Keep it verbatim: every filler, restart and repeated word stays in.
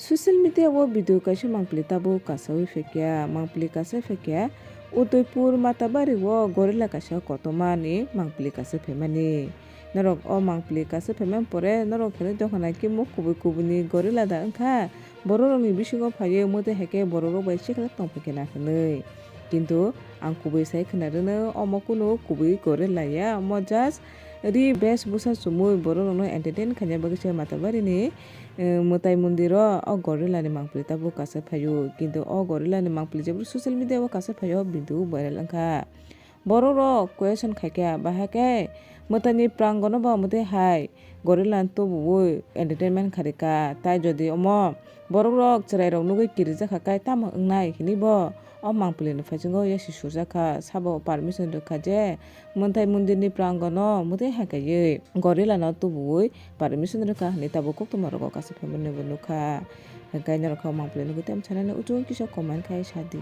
Social media o video kaisa mangpili tabuk kasaui phaikha, mangpili kasa phaikha, Udaipur Matabari o gorilla kaisa kotomani mangpili kasa phaimani. Norok o mangpili kasa phaimani pore norok hinwi dohona khe muk kubui kubui ni gorilla da wngkha, borok rokni bisingo phaiwi mwtai haikhe borok rok bai chekla tongphaikha na hinwi. Kintu ang kubui sai khna rwno, omo kunu kubui gorilla ya, omo just ri bes bwsa chumui borok rokno entertain khaina bagwi se Matabari ni, eh, mwtai mondir o, o gorilla ni mangpili tabuk kasa phaio, kintu o gorilla ni mangpili jebru social media o kasa phaio, video viral wngkha. Borok rok question khaikha, bahai khe mwtai ni prango no bo mwtai hai gorilla no tubuui entertainment kharika, tai jodi omo borok rok chwrai rok nugui kirijak kha khe tamo wngnai hinwi bo o mangpili ni phaisingo yasi sujak kha, sabo permission rwkha je mwtai mondir ni prango no mwtai hai kaiwi gorilla no tubuui permission rwkha hinwi tabuk koktwma rogo kasa phaimani bo nukha. Hwnkhe norok khe o mangpili nugui tamo sanani uchung kisa comment khai sadi.